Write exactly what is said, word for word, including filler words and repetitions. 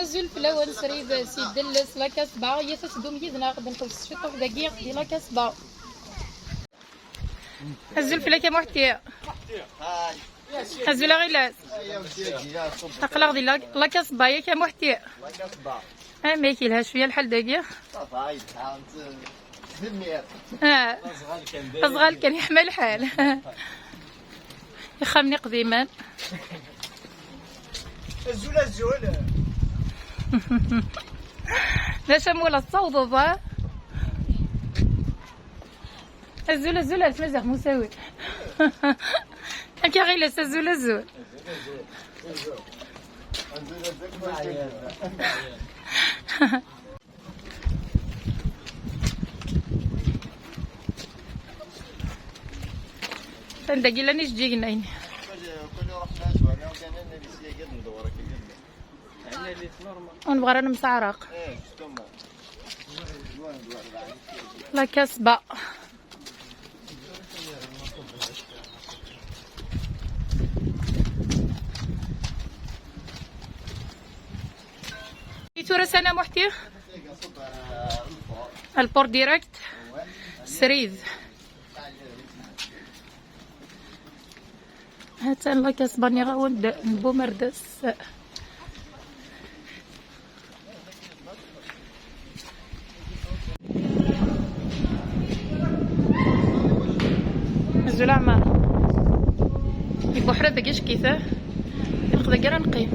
Azul fell-awen, srid s yidles, la Casbah, iyyat ad teddum yid-neɣ, ad nxelleṣ ciṭuḥ dagi di la Casbah. Azul fell-ak a Muḥti. Azul a Ɣilas. Aql-aɣ di la, la Casbah, yak a Muḥti. Amek yelha cwiya lḥal dagi? Ah. Aẓɣal kan, yeḥma lḥal. Ixxamen iqdimen. Azul, azul. D acu am wala tessawḍeḍ, ha? Azul, azul ar tmaziɣt n usawi. Akka Ɣilas, azul, azul. Anda i llan ijeǧǧigen-ayin? Ur nebɣi ara nemseɛraq. La Casbah. I tura sana Muḥti? Lport direct. Srid. Ha-tt-an la Casbah, nniɣ-awen-d, n Bumerdas. Azul Ɛmar. Ibuḥra dagi ackit, ha? Ilaq dagi ara neqqim.